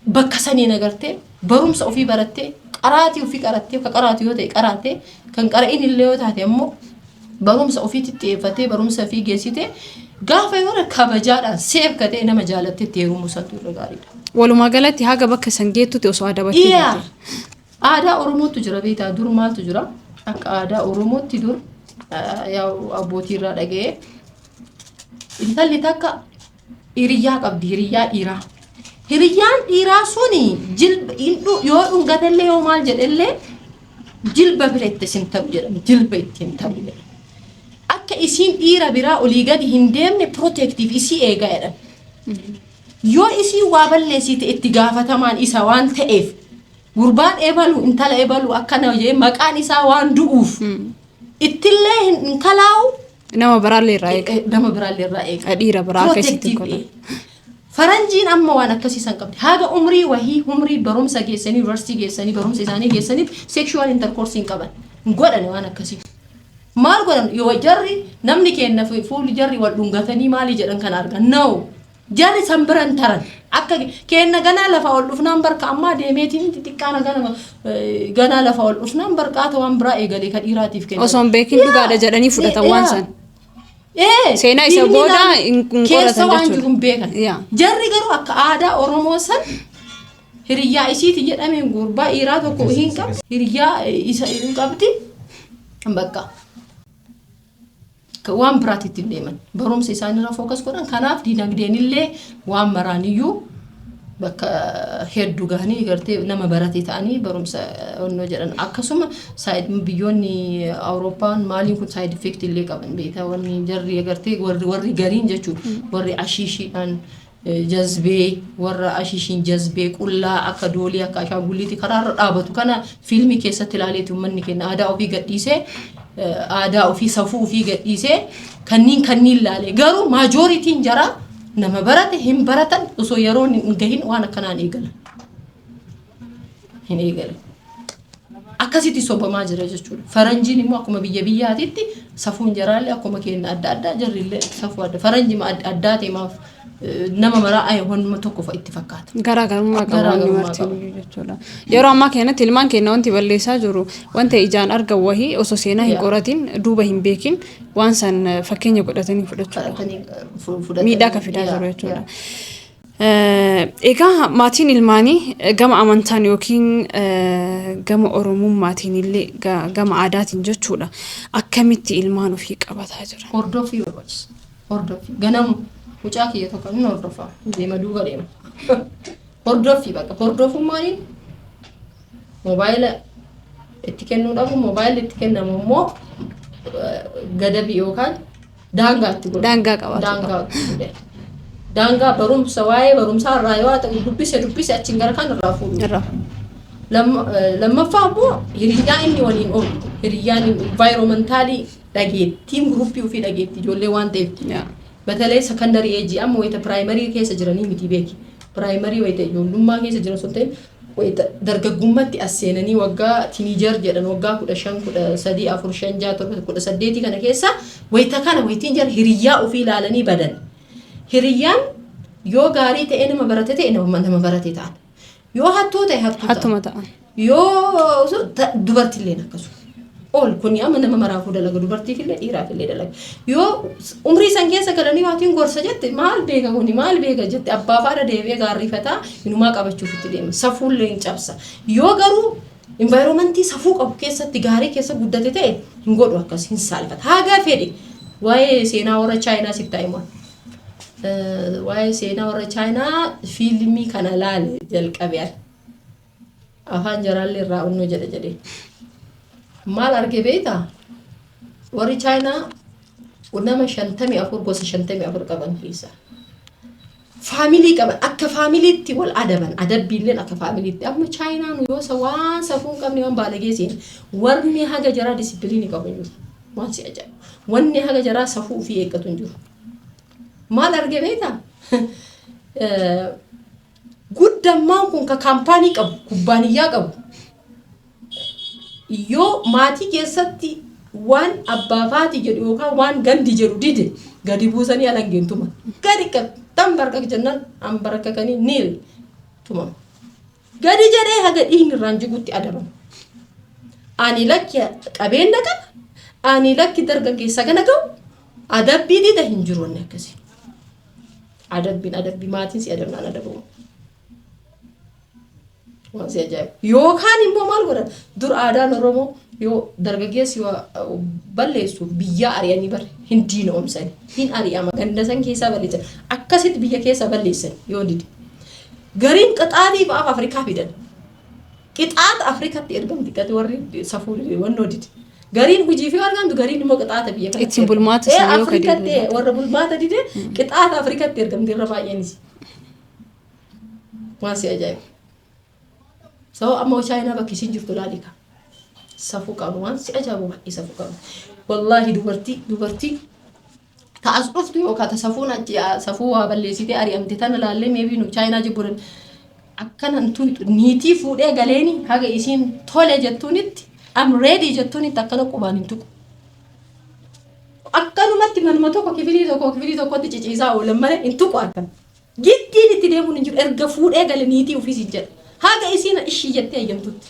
bakka saniin agartee barumsa ofii barattee, qaraatii ofii qarattee, ka qaraatu yoo ta'e qaraatee, kan qara'in illee yoo taate ammoo barumsa ofiitti xiyyeeffatee barumsa ofii geessitee gaafa yoo kabajaadhaan safe ka ta'e nama jaalattee itti heerumuu santu irra gaariidha. Walumaa galatti haga bakka san geettutti osoo adabattee Yaa jirti. Aadaa Oromootu jira beektaa, dur maaltu jira? Akka aadaa Oromootti dur yaa abbootii irraa dhaga'ee, intalli takka hiriyyaa qabdi, hiriyyaa dhiiraa. Hiriyyaan dhiiraa suni jilba yoo dhungatellee, yoo maal jedhellee, jilba bira itti isin ta'u jedhama, jilba ittiin ta'u jedhama. Akka isiin dhiira biraa olii gadi hin deemne protective isii eegaa jedhan. Yoo isiin waa balleessite itti gaafatamaan isa waan ta'eef, gurbaan ebalu intala ebalu akkana jee maqaan isaa waan du'uuf ittillee hin kalaa'u. Nama biraallee irraa eega. Nama biraallee irraa eega. Dhiira biraa akka isitti Protective godhan. Faranjiin amma waan akkasii san qabdi. Haga umrii wahii, umrii barumsa geessanii, yuunivarsiitii geessanii, barumsa isaanii geessaniif sexual intercourse hin qaban. Hin godhani waan akkasii. Maal godhan yoo jarri namni kenna fuulli jarri wal dhungatanii maali jedhan kana argan. No. Jarri san biran taran. Akka kenna ganaa lafa ol dhufnaan barka ammaa deemeetiin xixiqqaana gana ganaa lafa ol dhufnaan barqaata waan biraa eegalee ka dhiiraatiif kenna. Osoo hin beekin dhugaadha jedhanii fudhatan waan san. Seenaa isa fiilmii booda hin keessa qoratan waan jechuudha. jiru hin beekan. Jarri garuu akka aadaa Oromoo san hiriyyaa isiiti jedhameen gurbaa dhiiraa tokko hin qabdi. Hiriyyaa isa hin qabdi. Bakka. Waan biraatti ittiin deeman. Barumsa isaanirra focus godhan. Kanaaf dinagdeen illee waan maraaniyyuu bakka hedduu gahanii gartee nama barate ta'anii barumsa onnoo jedhan. Akkasuma biyyoonni Awurooppaan maaliin kun side effect illee qaban beektaa, wanni jarri agartee warri gariin jechuudha, warri ashiishiidhaan jazbee, warra ashiishiin jazbee qullaa akka doolii akka ashaangulliitti karaarra dhaabatu kana fiilmii keessatti ilaaleeti uummanni keenya aadaa ofii gadhiisee, aadaa ofii, safuu ofii gadhiisee kanneen laalee. Garuu majorityn jaraa nama barate hin baratan, osoo yeroon hin gahin waan akkanaan eegalan hin eegalan. Akkasitti sobamaa jira jechuudha. Faranjiin immoo akkuma biyya biyyaatitti safuun jaraallee akkuma keenya adda addaa, jarrillee safuu adda. Faranjii addaa ta'e maaf nama maraa wanuma tokko itti fakkaata. Garaagarummaa qaba wanni Garaagarummaa martinuu jechuudha. Yeroo ammaa kanatti ilmaan keenya wanti balleessaa jiru wanta ijaan argan wahii osoo seenaa hin qoratin, duuba hin beekin, waan san fakkeenya godhatanii fudhachuudha. Fudhatanii fudhatanii Miidhaa kan fidaa jiru jechuudha. Egaa maatiin ilmaanii gama amantaan yookiin gama oromummaatiin illee gama aadaatiin jechuudha, akkamitti ilmaan ofii qabataa jira? Hordoffii barbaachisa. Hordoffii. Ganamu mucaa kiyya tokko inni hordofa. Deema, duuba deema. Hordoffii bakka. Hordofummaaniin moobaayila itti kennuu dhabu, moobaayilli itti kennamu immoo gadabii yookaan daangaa itti godhu. Daangaa qabaachuu. Daangaa itti godhe. Daangaa barumsa, waa'ee barumsaa irraa yoo ta'u dubbise dubbise, achiin gara kan irraa fuudhu. Irraa. Lammaffaa immoo hiriyyaa inni waliin oolu, hiriyyaan environmentalii dhageettiin groupii ofii dhageetti ijoollee waan ta'eef. በተለይ secondary age, amma wayita primary keessa jiranii miti beeki. Primary wayita ijoollummaa keessa jiran sun ta'in, wayita dargaggummaatti as seenanii waggaa teenager jedhan, waggaa 15, 13, 4, 5, 6, 7, 18 kana keessa wayita kana wayitiin jira hiriyyaa ofii ilaalanii badan. Hiriyyaan yoo gaarii ta'e nama barate ta'e nama barate ta'an. Yoo hattuu ta'e hattuu ta'an. Hattuma ta'an. Yoo dubartiilleen akkasuma. Ol kuni amma nama maraafuu dalaga, dubartiifillee dhiiraafillee dalaga. Yoo umrii san keessa galanii waatiin gorsa jette, maal beeka kuni, maal beeka jette, abbaa faadha deebi'ee gaarrifataa inumaa qabachuuf itti deema. Safuullee hin cabsa. Yoo garuu environmentii safuu qabu keessatti gaarii keessa guddate ta'e hin godhu, akkas hin saalfata. Haga fedhe waa'ee seenaa warra Chaayinaa sitti himaa. Waa'ee seenaa warra Chaayinaa fiilmii kana laale jalqabe ani. Afaan jaraallee irraa onnoo jedhe jedhee. Maal arge beektaa? Warri Chaayinaa nama 54, gosa 54 qaban keessaa. Family qaban, akka familyitti wal adaban, adabbiilleen akka familyitti. Amma Chaayinaan yoo waan safuu hin qabne, waan baalagee seen, warni haga jaraa discipline qabu hin jiru. Waan si ajaa'ibu. Wanni haga jaraa safuu ofii eeggatu hin jiru. Maal arge beektaa? Guddammaan kun ka company qabu, kubbaaniyyaa qabu. Yoo maatii keessatti waan abbaa faati jedhu yookaan waan gandi jedhu dide, gadi buusanii alangeen tuman. Gadi tan barka jennaan an barakakanii niil tumama. Gadi jedhee haga dhiigni irraan jigutti adabama. Ani lakki qabeenya qaba. Ani lakki dargaggeessa kana ga'u adabbii dida hin jiru wanni akkasii. Adabbiin adabbii maatiin si adabnaan adabamu. Waan si ajaa'ibu. Yookaan immoo maal godhan? Dur aadaan Oromoo yoo dargaggeessi waa balleessu biyyaa ari'anii bare, hin diinoomsani, hin ari'ama, ganda san keessaa balleessan, akkasitti biyya keessaa balleessan yoo dide. Gariin qixaatii fa'aaf Afrikaa fidan. Qixaata Afrikatti ergamti gati warri safuu wannoo dide. Gariin hojii fi argamtu, gariin immoo qixaata biyya kanatti. Ittiin bulmaata sana yoo ka Afrikatti didu. Warra bulmaata dide qixaata Afrikatti ergamti irra baay'eenis. Waan si ajaa'ibu. Sababa amma Chaayinaa bakki isiin jirtu laali ka. Safuu qabu, waan si ajaa'ibu baay'ee safuu qabu. Wallaahi dubartii ta as dhuftu yookaan ta safuun achi safuu waa balleessitee ari'amte tana laallee maybe nu Chaayinaa jibbuudhaan akkanan tuyxu, niitii fuudhee galeeni haga isiin tole jettuunitti, am ready jettuunitti akkana qubaan hin tuqu. Akkanumatti manuma tokko kifilii tokkotti ciciisaa oolan malee hin tuqu harkan. Giddiin itti deemuun hin jiru, erga fuudhee gale niitii ofiis hin jedha. Haga isiin ishii jettee eeyyamtutti.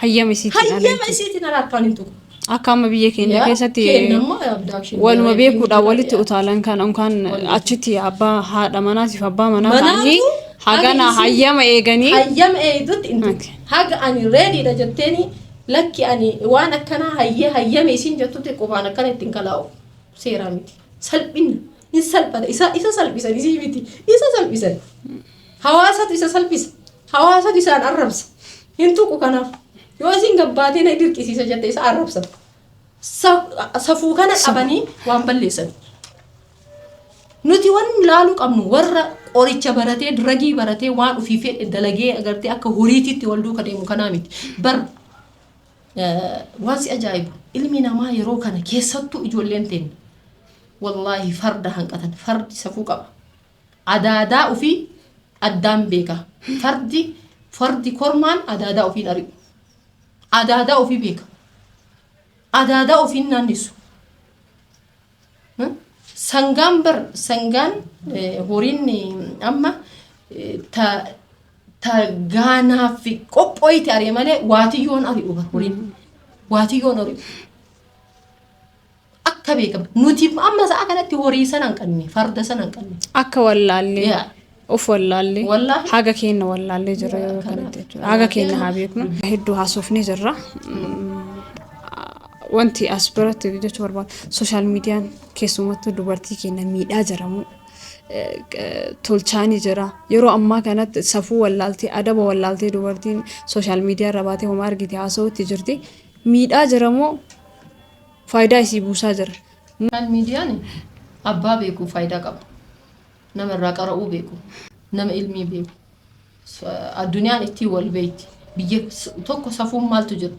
Hayyama isiitiin ala Hayyama jechuudha. isiitiin ala harkaan hin tuqu. Akka amma biyya keenya keessatti Kennammoo abduction waluma beekuudhaan walitti yaa. utaalan kan yookaan achitti abbaa haadha manaatiif abbaa manaa Manaatu ta'anii hagana haga isiin- hayyama eeganii hayyama eegdutti hin tuqu. Okay. Haga ani readydha jetteeni, lakki ani waan akkanaa hayyee hayyame isiin jettutti qubaan akkana ittiin kalaa'u seeraa miti. Salphina hin salphata, isa salphisan, isii miti, isa salphisan. Hawaasatu isa salphisa. Hawaasatu isaan arrabsa. Hin tuqu kanaaf. Yoo isin gabbaatee na dirqisiisa jette isa arrabsa. Safuu kana qabanii waan balleessan. Nuti wanni laaluu qabnu warra qoricha baratee, drugii baratee, waan ofii fedhe dalagee agartee akka horiitiitti wal duuka deemu kanaa miti. Bar waan si ajaa'ibu, ilmi namaa yeroo kana keessattuu ijoolleen teenya wallaahi farda hanqatan. Fardi safuu qaba. Adaadaa ofii addaan beeka. Fardi kormaan adaadaa ofiin ari'u. Adaadaa ofii beeka. Adaadaa ofiin naannessu. Sangaan bar sangaan horiin amma ta gaanaaf qophooyte ari'e malee waatiyyoon ari'u bar horiin. Waatiyyoon ari'u. Akka beekamu nuti amma sa'a kanatti horii sana hin qabne, farda sana hin qabne. Akka wallaallee of wallaallee Wallaahi. Haga keenya wallaallee jirra yeroo kanatti jechuudha. Haga keenya haa beeknu. Hedduu haasofnee jirra. Wanti as biratti jechuu barbaadu, social mediaan keessumattuu dubartii keenya miidhaa jiramu tolchaanii jira. Yeroo ammaa kanatti safuu wallaaltee, adaba wallaaltee dubartiin social media irra baatee homaa argite haasa'utti jirti. Miidhaa jiramoo faayidaa isii buusaa jira? Social mediaan abbaa beekuu faayidaa qaba. Nama irraa qara'uu beeku. Nama ilmii beeku. Addunyaan ittiin wal beekti. Biyya tokko safuun maaltu jira?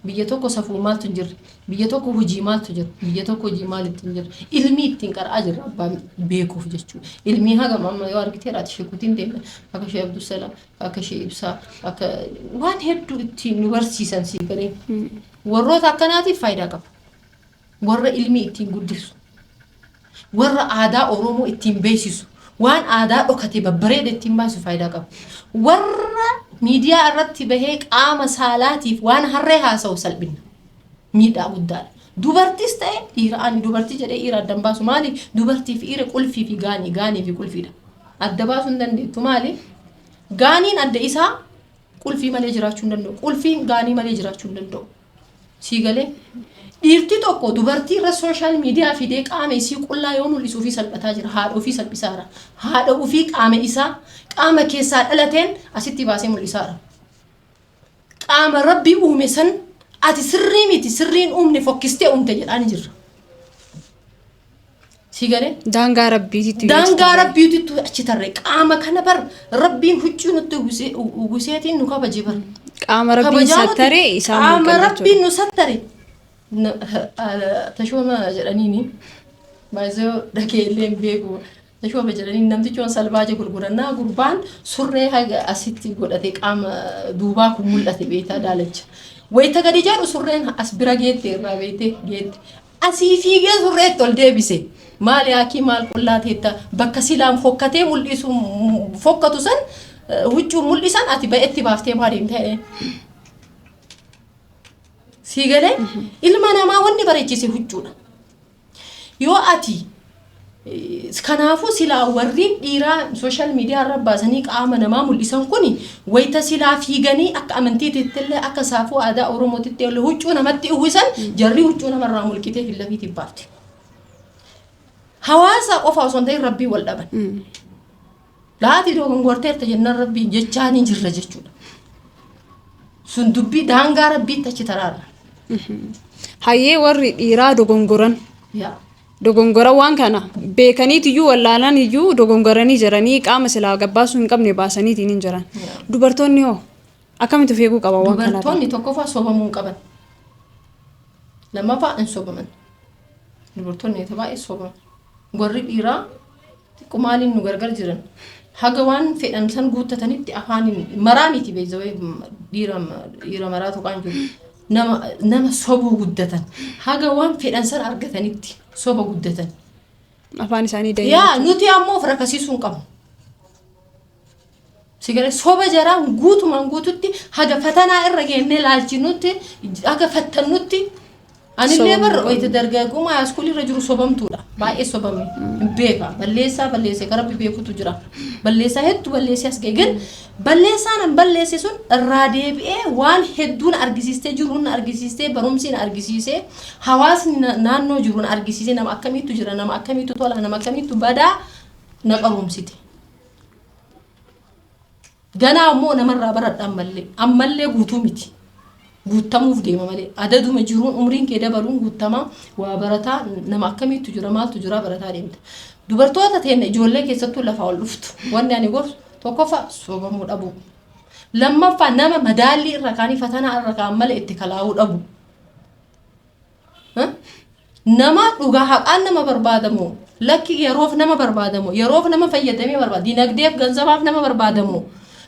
Biyya tokko safuu maaltu hin jirre? Biyya tokko hojii maaltu jira? Biyya tokko hojii maal ittiin jira? Ilmii ittiin qara'aa jirra abbaan beekuuf jechuudha. Ilmii hagam amma yoo argite raati sheekuutiin deemna. Akka ishee Abdusalaam, akka ishee Ibsaa, akka waan hedduu ittiin nu barsiisan sii galee. Warroota akkanaatiif faayidaa qaba. Warra ilmii ittiin guddisu. Warra aadaa Oromoo ittiin beeksisu. Waan aadaa dhokate babbareeda ittiin baasu faayidaa qaba. Warra miidiyaa irratti bahee qaama saalaatiif waan harree haasa'u salphina. Miidhaa guddaadha. Dubartis ta'e dhiira, ani dubartii jedhee dhiira addan baasu. Maali? Dubartii fi dhiira qulfii fi gaanii, gaanii fi qulfiidha. Adda baasuu hin dandeettu. Maali? Gaaniin adda isaa qulfii malee jiraachuu hin danda'u. Qulfiin gaanii malee jiraachuu hin danda'u. Sii galee? Dhiirti tokko dubartii irra social media fidee qaama isii qullaa yoo mul'isu ofii salphataa jira. Haadha ofii salphisaara. Haadha ofii qaama isaa qaama keessaa dhalateen asitti baasee mul'isaara. Qaama Rabbi uume san ati sirrii miti, sirriin uumne, fokkistee uumte jedhaan jirra. Sii galee? Daangaa Rabbiititti. Daangaa Rabbiititti achi tarree qaama kana bar Rabbiin huccuu nutti uwwiseetiin nu kabaje bar. Qaama Rabbiin Kabajaa nuti- sattaree isaan qaama mulqan jechuudha. Rabbiin nu sattare. Tashooma jedhaniini baay'ee dhagee illee hin beeku. Tashooma jedhaniin namtichi waan salbaaja gurgurannaa gurbaan surree haga asitti godhate qaama duubaa kun mul'ate beektaa daalacha. Wayita gadi jedhu surreen as bira geette irraa beekte geette. Asii fiigee surreetti ol deebise. Maali haakii maal qullaa teetta bakka silaan fokkatee mul'isu fokkatu san huccuu mul'isan ati ba'etti baaftee maa deemta jedheen. Sii galee? Ilma namaa wanni bareechise huccuudha. Yoo ati kanaafuu silaa warreen dhiiraa social media irra baasanii qaama namaa mul'isan kun wayita silaa fiiganii akka amantiititti illee akka saafuu aadaa Oromootitti illee huccuu namatti uwwisan jarri huccuu namarraa mulqitee hin lafiitiin baafti. Hawaasa qofa osoo hin ta'in Rabbii wal dhaban. Laati dogongorteerta jennaan Rabbiin jechaa ni jirra jechuudha. Sun dubbii daangaa Rabbiitti achi taraarra. Hayyee, warri dhiiraa dogongoran Yaa. dogongora waan kana beekaniitiyyuu wallaalaan iyyuu dogongoranii jiranii qaama silaa gabbaasuu hin qabne baasaniitiin hin jiran. Dubartoonni hoo akkamitti of eeguu qaban waan kanarraa? Dubartoonni tokkoffaa sobamuu hin qaban. Lammaffaa hin sobaman. Dubartoonni yeroo baay'ee sobamu. Warri dhiiraa xiqqoo maaliin nu gargar jiran. Haga waan fedhan san guuttatanitti afaaniin maraa miti beezawee dhiira maraa tuqaan jiru. Nama sobuu guddatan. Haga waan fedhan san argatanitti soba guddatan. Afaan isaanii dayee. Yaa, nuti ammoo of rakasiisuu hin qabnu. Sigale soba jaraa guutumaan guututti haga fatanaa irra geennee laalchinutti haga fattannutti anillee Sobamuu bar qabnu. wayita dargaggummaa school irra jiru sobamtuudha. Baay'ee sobame. Hin beeka. Balleessaa balleessee kan Rabbi beekutu jira. Balleessaa hedduu balleessee as ga'e. Gin balleessaan an balleesse sun irraa deebi'ee waan hedduu na argisiistee jiruun na argisiistee, barumsi na argisiisee, hawaasni naannoo jiru na argisiisee, nama akkamiitu jira, nama akkamiitu tola, nama akkamiitu badaa na qaroomsite. Ganaa immoo namarraa baradha ammallee. Ammallee guutuu miti. Guuttamuuf deema malee. Adaduma jiruun umriin kee dabaluun guuttamaa waa barataa, nama akkamiitu jira, maaltu jira barataa deemta. Dubartoota teenna ijoollee keessattuu lafaa ol dhuftu. Wanni ani gorsu tokkoffaa sobamuu dhabuu. Lammaffaa nama madaallii irra kaanii fatanaa irra kaan malee itti kalaa'uu dhabu. Nama dhugaa haqaan nama barbaadamu, lakki yeroof nama barbaadamu, yeroof nama fayyadamee barbaada, dinagdeef ganzabaaf nama barbaadamu,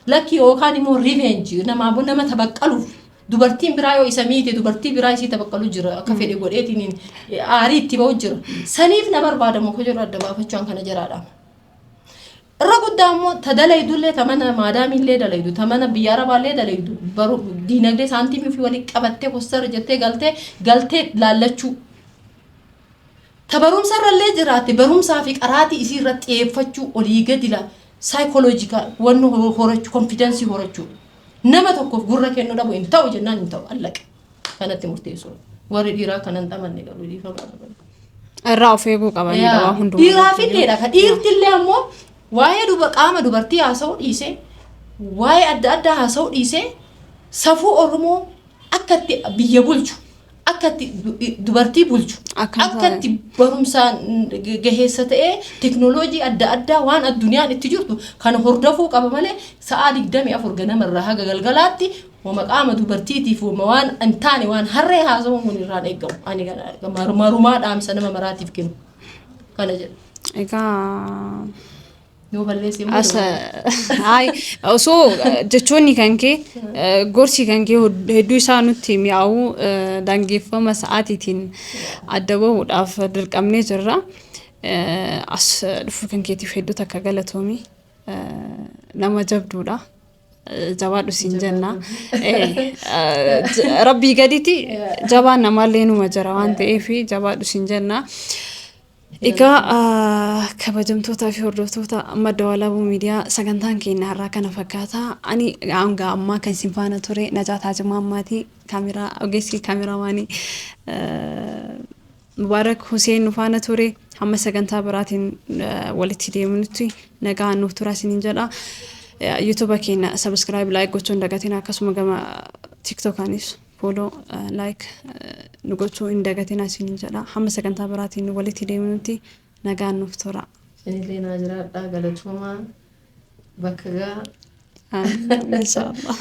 lakki yookaan immoo revenge namaaf nama tabaqqaluuf, dubartiin biraa yoo isa miite dubartii biraa isii tabaqqalu jira, akka fedhe godheetiin aarii itti ba'u jira, saniif na barbaadamu ka jedhu adda baafachuun kana jiraadha. Irra guddaa immoo ta dalaydullee, ta mana maadaamiillee dalaydu, ta mana biyya arabaallee dalaydu, baru diinagdee saantimii ofii waliin qabattee kostarra jettee galtee galtee laallachuu. Ta barumsa irrallee jiraatte barumsaa fi qaraatii isii irratti xiyyeeffachuu, olii gadi la psychological wanni horachuu, confidence horachuu. Nama tokkoof gurra kennuu dhabu, hin ta'u jennaan hin ta'u, allaqe kanatti murteessu. Warri dhiiraa kanan xamanne garuu dhiifama. Irraa of eeguu qabanidha waa hundumaa. Dhiiraaf illeedha. Ka dhiirtillee ammoo waa'ee duba qaama dubartii haasa'uu dhiisee, waa'ee adda addaa haasa'uu dhiisee, safuu Oromoo akka itti biyya bulchu, Akka itti dubartii bulchu, akka itti barumsaan gaheessa ta'ee, teknooloojii adda addaa waan addunyaan itti jirtu kana hordofuu qaba malee, sa'aa 24 ganamarraa haga galgalaatti wama qaama dubartiitiif wama waan hin taane, waan harree haasawuun kun irraan eeggamu. Ani marumaa dhaamsa nama maraatiif kennu kana jedha. Egaa Yoo balleesse immoo as hayi, osoo jechoonni kan kee, gorsi kan kee hedduu isaa nutti mi'aawu, daangeffama sa'aatiitiin adda bahuudhaaf dirqamnee jirra. As dhufuu kan keetiif hedduu takka galatoomi. Nama jabduudha. Jabaadhu siin jenna. Rabbii gaditti jabaan namaallee numa jira waan ta'eef, jabaadhu siin jenna. Egaa kabajamtootaa fi hordoftoota Madda Walaabuu Miidiyaa, sagantaan keenya har'aa kana fakkaata. Ani hanga ammaa kan isin faana ture Najaa Taajimaa Ammaatii, kaameraa ogeessi kaameraamaanii Mubaarak Huseen nu faana ture. Hamma sagantaa biraatiin walitti deemnutti nagaa nuuf tura isiniin jedha. YouTube keenya subscribe, like gochuu hin dagatina, akkasuma gama TikTokaanis follow, like nu gochuu hin dagatina isiniin jedha. Hamma sagantaa biraatiin walitti deemnutti nagaan nuuf tura. Isinillee naa jiraadhaa, galatoomaa, bakka gaa. Inshaallah.